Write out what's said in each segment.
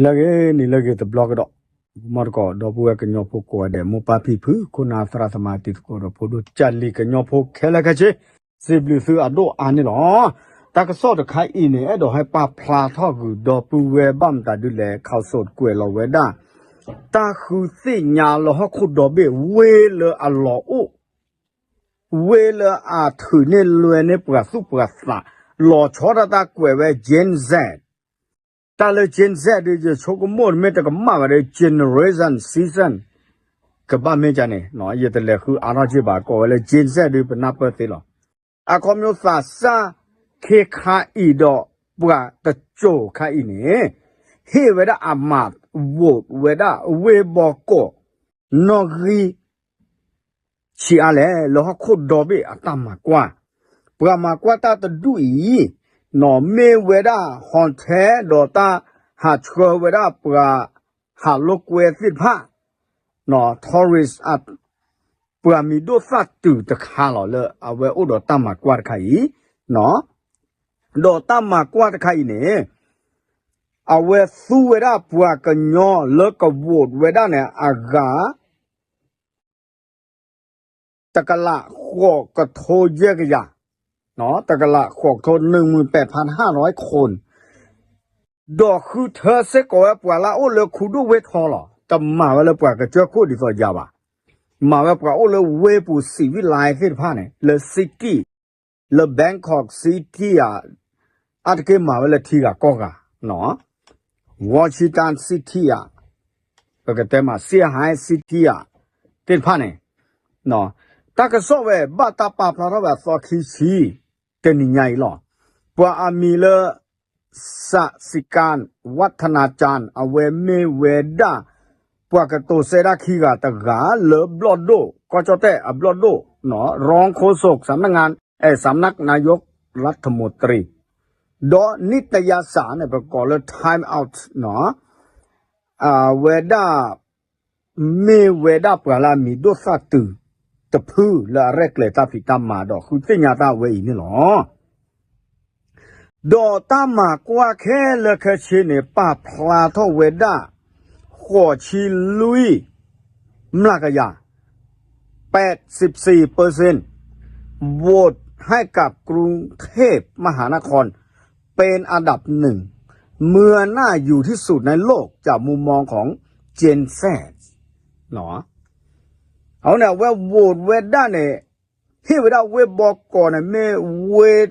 လၢအဂ့ၤန့ၣ်လၢအဂ့ၤတဘျီကဒီး, မ့ၢ်တကိး ဒီပုၢ်ဝဲၢ်ကညီဖိကိးဂၤဒဲး မိၢ်ပၢ်ဖံဖု ခိၣ်နၢ်သရၣ်သမါတံၤသကိးဒီးဖိဒိၣ်ကၢ်လံၤကညီဖိခဲလၢာ်ခဲဆ့, စံးဘျုးသုအဒိၣ်အါန့ၣ်လီၤ. တၢ်ကစီၣ်တခါအံၤန့ၣ် အဲၣ်ဒိးဟဲပာ်ဖျါထီၣ်ဂုာ်ဒီပုၢ်ဝဲၢ်ဘၣ်မတၤဒုလဲၣ် ခးစိးကွဲးလီၤဝဲဒၣ် တၢ်ဃုသ့ၣ်ညါလၢဟီၣ်ခိၣ်ဒီဘ့ၣ် ဝ့ၢ်လၢအလီၤအိၣ် ဝ့ၢ်လၢအထုးန့ၢ်လွဲန့ၢ်ပှၤသူၣ်ပှၤသး, လီၤဆီဒၣ်တၢ်ကွဲးဝဲ Gen Z, တၢ်လၢ Gen Z ဒု ယဆိကမိၣ်မ့ၢ်တကမၣ်ဘၣ်ဒီး Generation Season ကဘၣ်မ့ၢ်ကန့ၣ် ယတလဲၤဃုအါထီၣ်က့ဘၣ် ကိးဝဲလၢ Gen Z ဒု ပနၢ်ပၢၢ်သ့လီၤ. အခီပညီသးစၢ်ခ့ခါအံၤဒီး ပှၤတစိၤခါအံၤန့ၣ် ဟ့ၣ်ဝဲဒၣ်အမၤ vote ဝဲဒၣ်ဝ့ၢ်ဘီကီး နီၣ်ဂံၢ် ဆံးအါလဲၣ် လၢဟီၣ်ခိၣ်ဒီဘ့ၣ်အတၢ်မၤကွၢ်, ပှၤမၤကွၢ်တၢ်တဒူၣ်အံၤ နီၢ်မ့ၢ်ဝဲဒၣ် hotel ဒီးတၢ်ဟးဆှၢဝဲဒၣ်ပှၤဟးလိာ်ကွဲသ့ၣ်တဖၣ်, tourist ပှၤမံၤဒိၣ်သၣ်တုၤတခါလီၤ လၢအဝဲအိၣ်ဒီးတၢ်မၤကွၢ်တခါအံၤ, ဒီးတၢ်မၤကွၢ်တခါအံၤန့ၣ် အဝဲသူဝဲဒၣ်ပှၤကညီလၢက vote ဝဲဒၣ်န့ၣ် အဂၤ တကလးဃိးကထိယဲၢ်ကယၤ, တကလးဃိးကထိ หนึ่งหมื่นแปดพันห้าร้อยคน, ဒီးဃုထၢစ့ၢ်ကီးဝဲပှၤလၢအအိၣ်လၢခူဒိၣ်ဝ့ၢ်ထီလီၤ. တမၤဝဲလၢပှၤကစၢၢ်ခိၣ်ဒ်သိးယၤဘၣ်. မၤဝဲပှၤအိၣ်လၢဝ့ၢ်ပူၤ စံးဝံၣ်လါသ့ၣ်တဖၣ်န့ၣ် လၢ city, လၢ Bangkok City ဧါ, အါတက့ၢ်မၤဝဲလၢထံဂၤကီၢ်ဂၤ, Washington City ဧါ, ပကတဲမး Shanghai City ဧါ, သ့ၣ်တဖၣ်န့ၣ်, တၢ်ကစီၣ်ဝဲဘၣ်တၢ်ပာ်ဖျါထီၣ်ဝဲအသီခံဆံ တနံၤညါအံၤလီၤ. ပှၤအမံၤလၢ စးစံကၣ်ဝးထနၤကၠၣ် အဝဲမ့ၢ်ဝဲဒၣ် ပှၤကတိၤစဲဒၣ်ခံဂၤတဂၤလၢဘျီၣ်ဒိၣ် ကီၢ်ကၠီၣ်တဲၣ်အဘျီၣ်ဒိၣ်, ရီခိစိး စးနကငါ အဲ สำนักนายกรัฐมนตรี ဒီးနံၣ်တယါစးန့ၣ် ပကိးလၢ Time Out န့ၣ် အဝဲဒၣ် မ့ၢ်ဝဲဒၣ်ပှၤလၢအမံၤဒိၣ်သၣ်တုၤတဖုလၢအရဲၣ်ကျဲၤတၢ်ဖံးတၢ်မၤဒီးဃုသ့ၣ်ညါတၢ်ဝဲအံၤန့ၣ်လီၤ. ဒီးတၢ်မၤကွၢ်ခဲလၢာ်ခဲဆ့န့ၣ် ပာ်ဖျါထီၣ်ဝဲဒၣ် ဃိးဆံလွံၢ်မျးကယၤ แปดสิบสี่เปอร์เซ็นต์ โหวตให้กับกรุงเทพมหานครเป็นอันดับหนึ่ง เมืองน่าอยู่ที่สุดในโลกจากมุมมองของ Gen Z အဝဲန့ၣ် အဝဲ vote ဝဲဒၣ်န့ၣ် ဟ့ၣ်ဝဲဒၣ်ဝ့ၢ်ဘီကီးန့ၣ် မ့ၢ်ဝ့ၢ်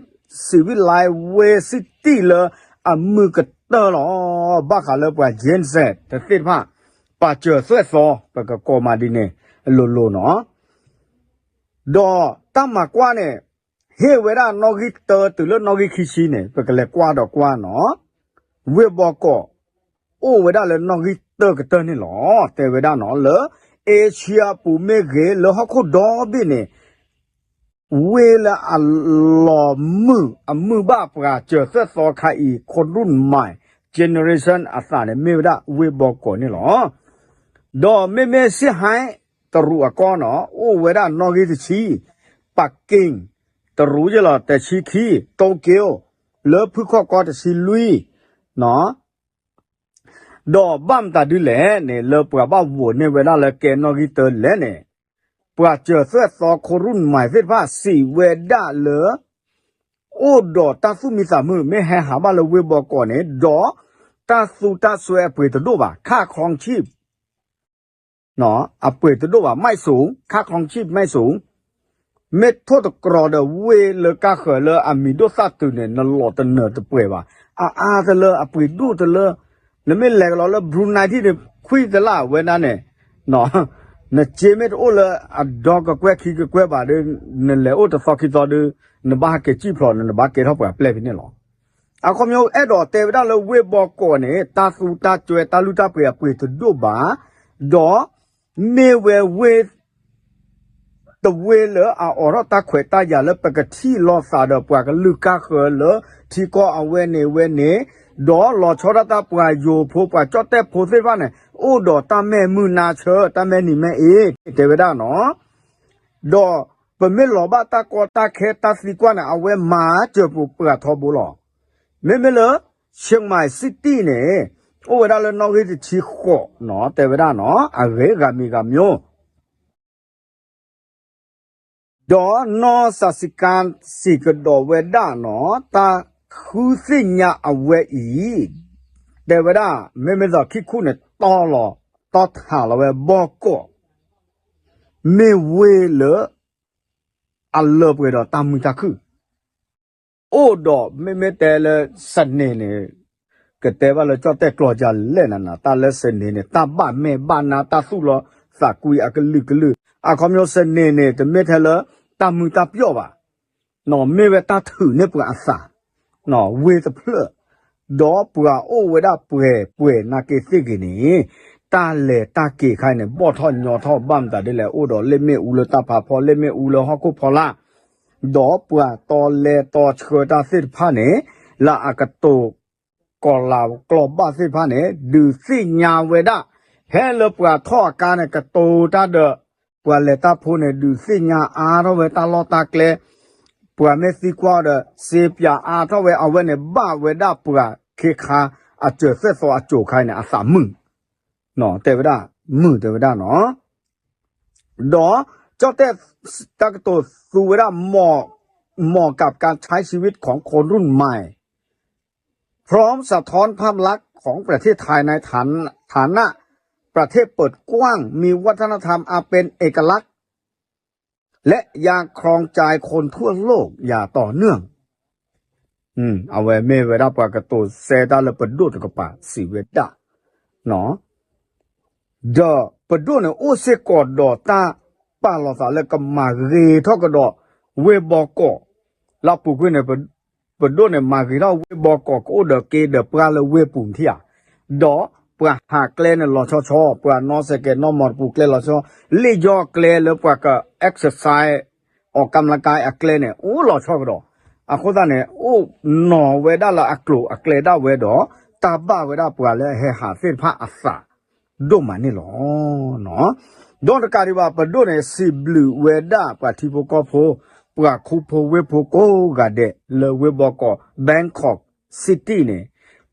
စံးဝံၣ်လါ ဝ့ၢ် city လၢအမုာ်ကတၢၢ်လီၤ. ဘၣ်ဃးလၢပှၤ Gen Z တသ့ၣ်တဖၣ် ပာ်စၢၤသွဲၣ်သီ ပကကိးမးဒ်န့ၣ် အလိၤလိၤန့ၣ် ဒီးတၢ်မၤကွၢ်န့ၣ် ဟ့ၣ်ဝဲဒၣ်နီၣ်ဂံၢ်တၢတုၤလၢနီၣ်ဂံၢ်ခံဆံန့ၣ် ပကလဲၤကွၢ်ဒီးကွၢ်န့ၣ် ဝ့ၢ်ဘီကီး အိၣ်ဝဲဒၣ်လၢနီၣ်ဂံၢ်တၢကတၢၢ်န့ၣ်လီၤ. တဲဝဲဒၣ်န့ၣ် လၢ Asia ပူၤမ့ၢ်ဂ့ၤ လၢဟီၣ်ခိၣ်ဒီဘ့ၣ်န့ၣ် ဝ့ၢ်လၢအလီၤမုာ် အမုာ်ဘၣ်ပှၤစၢၤသွဲၣ်သီခါအံၤ คนรุ่นใหม่ generation အသးန့ၣ် မ့ၢ်ဝဲဒၣ်ဝ့ၢ်ဘီကီးန့ၣ်လီၤ. ဒီးမ့မ့ၢ် Shanghai တရူးအကီၢ်န့ၣ် အိၣ်ဝဲဒၣ်နီၣ်ဂံၢ်တဆံ, Peking တရူးယဲၢ်လီၤ တဆံခံ, Tokyo လၢဖုၣ်ခီၣ်ကီၢ်တဆံလွံၢ် ဒီးဘၣ်မတၤဒ်လဲၣ်န့ၣ် လၢပှၤဘၣ် vote န့ၢ်ဝဲဒၣ်လၢကဲနီၣ်ဂံၢ်တၢလဲၣ်န့ၣ် ပှၤစၢၤသွဲၣ်သီ คนรุ่นใหม่ သ့ၣ်တဖၣ်စံးဝဲဒၣ်လၢ အိၣ်ဒီးတၢ်သူၣ်မံသးမုာ် မ့ၢ်ဟဲဟးဘၣ်လၢဝ့ၢ်ဘီကီးန့ၣ် ဒီးတၢ်သူတၢ်စွဲအပှ့ၤတဒိၣ်ဘၣ် ค่าครองชีพ အပှ့ၤတဒိၣ်ဘၣ် ไม่สูง ค่าครองชีพ ไม่สูง မ့ၢ်ထိၣ်သတြီၤဒီးဝ့ၢ်လၢကါဃၢၤလၢအမံၤဒိၣ်သၣ်တုၤန့ၣ် နလီၤတနၢၤတပှဲၤဘၣ်. အအါတလၢ အပှ့ၤဒိၣ်တလၢ, နမ့ၢ်လဲၤကလီၤလၢ Brunei ထံၣ်န့ၣ် ခွံတလၢဝဲဒၣ်န့ၣ်, နစ့မ့ၢ်တအိၣ်လၢအဒီကကွဲၢ်ခံကကွဲၢ်ဘၣ်ဒီး နလဲၤအိၣ်တသီခံသီဒီး နဘၣ်ဟဲက့ၤစံၣ်ဖျိးန့ၣ် နဘၣ်ကဲထီၣ်ပှၤပျဲၢ်ဖဲန့ၣ်လီၤ. အခီပညီအဲၣ်ဒိးတဲဝဲဒၣ်လၢဝ့ၢ်ဘီကီးန့ၣ် တၢ်သူတၢ်စွဲတၢ်လုၢ်တၢ်ပှ့ၤအပှ့ၤတဒိၣ်ဘၣ်, ဒီးမ့ၢ်ဝဲဝ့ၢ် တဝ့ၢ်လၢအအိးထီၣ်တၢ်ခွဲးတၢ်ယာ်လၢပကထံၣ်လိာ်သးဒီးပှၤကလုာ်ကါဃၢၤလၢထံကီၢ်အဝဲန့ၣ်ဝဲန့ၣ်, ဒီးလီၤဆီဒၣ်တၢ်ပှၤယိၤဖိပှၤကၠီၣ်တဲၣ်ဖိသ့ၣ်တဖၣ်န့ၣ် အိၣ်ဒီးတၢ်မဲာ်မုာ်နါဆၢ တၢ်မဲာ်နံၤမဲာ်အ့ တဲဝဲဒၣ်န့ၣ် ဒီးပမ့ၢ်လီၤဘၣ်တၢ်ကီတၢ်ခဲတၢ်သံကွၢ်န့ၣ် အဝဲမၤစၢၤပှၤထီဘိလီၤ. မ့မ့ၢ်လၢ Chiang Mai City န့ၣ် အိၣ်ဝဲဒၣ်လၢနီၣ်ဂံၢ်တဆံဃိးနီၤ တဲဝဲဒၣ်နီၤ အဂ့ၤဂၤမံၤဂၤမျိၤ ဒီးနီၢ်စၤစံကါ စံးကဒီးဝဲဒၣ်နီၤ တၢ်ဃုသ့ၣ်ညါအဝဲအံၤ တဲဝဲဒၣ် မ့မ့ၢ်သိးခံခူၣ်န့ၣ် တီလီၤ တီထးလီၤဝဲဘီကီး မ့ၢ်ဝ့ၢ်လၢ အလၢပှဲၤဒီးတၢ်မုာ်တၢ်ခုၣ် အိၣ်ဒီးမ့မ့ၢ်တဲလၢ စနေန့ၣ် ကတဲဘၣ်လၢကၠီၣ်တဲၣ်ကျီၤယၤလဲၣ်နၤနၤ တၢ်လၢ စနေန့ၣ် တၢ်ဘၣ်မဲာ်ဘၣ်နါ တၢ်သူၣ်လီၤသးကွံအကလုာ်ကလုာ် အခီပညီ စနေန့ၣ် တမ့ၢ်ထဲလၢ တၢ်မုာ်တၢ်ပျီၣ်ဘၣ် မ့ၢ်ဝဲတၢ်ထုးန့ၢ်ပှၤအသး ဝ့ၢ်တဖျၢၣ် ဒီးပှၤအိၣ်ဝဲဒၣ်ပှဲၤပှဲၤနာ်က့သ့ၣ်ဂ့ၤန့ၣ် တၢ်လဲၤတၢ်က့ၤခါအံၤန့ၣ် ဘီၣ်ထီၣ်ညီထီၣ် ဘၣ်မတၤဒ်လဲၣ် အိၣ်ဒီးလ့ၣ်မ့ၣ်အူလၢတၢ်ဖးဖီ လ့ၣ်မ့ၣ်အူလၢဟီၣ်ခိၣ်ဖီလာ် ဒီးပှၤတီလဲတီဆှၢတၢ်သ့ၣ်တဖၣ်န့ၣ် လၢအကတိၤကီၤလၤကျီၤဘၣ်သ့ၣ်တဖၣ်န့ၣ် ဒုးသ့ၣ်ညါဝဲဒၣ် ဖဲလၢပှၤထီၣ်အကါန့ၣ် ကတိၤတၢ်ဒီး ပှၤလဲၤတၢ်ဖိန့ၣ် ဒုးသ့ၣ်ညါအါထီၣ်ဝဲတၢ်လီၢ်တၢ်ကျဲ ပှၤမ့ၢ်သံကွၢ်ဒီး စ့ပၠးအါထီၣ်ဝဲ အဝဲန့ၣ် ဘၣ်ဝဲဒၣ်ပှၤခ့ခါ အစၢၤသဲၣ်သီအစိၤခါအံၤန့ၣ် အသးမုာ် တဲဝဲဒၣ် မုာ်တဲဝဲဒၣ်နီၤ ဒီး ကၠီၣ်တဲၣ် တၢ်ကတိၤသူဝဲဒၣ် เหมาะกับการใช้ชีวิตของคนรุ่นใหม่ พร้อมสะท้อนภาพลักษณ์ของประเทศไทยในฐานะ ประเทศเปิดกว้าง มีวัฒนธรรมอันเป็นเอกลักษณ์ และยังครองใจคนทั่วโลกอย่างต่อเนื่อง အဝဲမ့ၢ်ဝဲဒၣ်ပှၤကတိၤစဲတၢ်လၢပဒိၣ်တကပၤစံးဝဲဒၣ် ဒီးပဒိၣ်န့ၣ် အိၣ်စ့ၢ်ကီးဒီးတၢ်ပာ်လီၤသးလၢကမၤဂ့ၤထီၣ်ကဒီး ဝ့ၢ်ဘီကီး လၢအပူၤကွံာ်န့ၣ် ပဒိၣ်န့ၣ် မၤဂ့ၤထီၣ်ဝ့ၢ်ဘီကီး ကအိၣ်ဒီးက့ဒီးပှၢ်လၢဝ့ၢ်ပူၤထံဧါ, ဒီးပှၤဟးကျဲန့ၣ်လီၤဆီဆီ, ပှၤနီၣ်စဲးကဲးနီၣ်မီၢ်တပူၤကျဲလီၤဆီ, လ့ၣ်ယီၢ်ကျဲလၢပှၤက exercise အီၣ်ကမ်လကါအကျဲန့ၣ် အိၣ်လီၤဆီကဒီး, အဃိသတးန့ၣ် အိၣ်နီၤဝဲဒၣ်လၢအကျိၤအကျဲဒၣ်ဝဲဒီး တၢ်ဘၣ်ဝဲဒၣ်ပှၤလၢအဟဲဟးသ့ၣ်တဖၣ်အသး ဒိၣ်မးန့ၣ်လီၤ. ဒီးတကးဒံးဘၣ် ပဒိၣ်န့ၣ် စံးဘျုးဝဲဒၣ်ပှၤထံဖိကီၢ်ဖိ, ပှၤခူဖိဝ့ၢ်ဖိကိးဂၤဒဲးလၢဝ့ၢ်ဘီကီး Bangkok City န့ၣ်,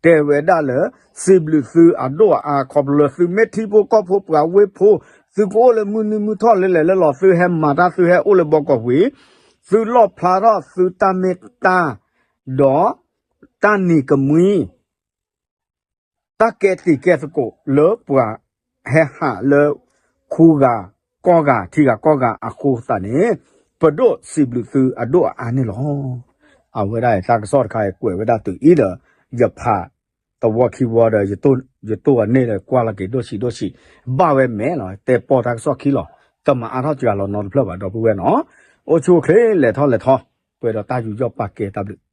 တဲဝဲဒၣ်လၢ စံးဘျုးသုအဒိၣ်အအါ ခီဖျိလၢသုမ့ၢ်ထံဖိကီၢ်ဖိပှၤဝ့ၢ်ဖိ, သုကအိၣ်လၢမုၢ်နံၤမုၢ်ထီၣ်လၢလဲၣ်လၢလီၤ သုဟဲမၤတၢ်သုဟဲအိၣ်လၢဘီကီးဝံၤ, သုလီၣ်ဖျါထီၣ်သုတၢ်မ့ၢ်တၢ်, ဒီးတၢ်နံၤကမှံ တၢ်ကဲတံာ်ကဲသကိးလၢပှၤဟဲဟးလၢ ခူဂၤကီၢ်ဂၤထံဂၤကီၢ်ဂၤအဃိသတးန့ၣ်, ပဒိၣ်စံးဘျုးသုအဒိၣ်အအါန့ၣ်လီၤ. အဝဲဒၣ်တၢ်ကစီၣ်တခါအံၤကွဲးဝဲဒၣ်တုၤအံၤဒီး ယဖးသဝီခံဝီဒီး ယတိၢ်အန့ၢ်ဒီးကွၢ်လီၤက့ၤဒိၣ်ဆံးဒိၣ်ဆံး, ဘၣ်ဝဲမဲာ်လီၤ တဲပီၢ်တၢ်ကစီၣ်ခံလီၤ. တမၤအါထီၣ်စှၤလီၤနီတဖျၢၣ်ဘၣ် ဒီပုၢ်ဝဲၢ်နီၤ, အိၣ်ဆူၣ်အိၣ်ချ့လဲၤထီၣ်လဲၤထီ, ပှဲၤဒီးတၢ်ယူးယီၣ်ပာ်ကဲတၢ်ဘျုး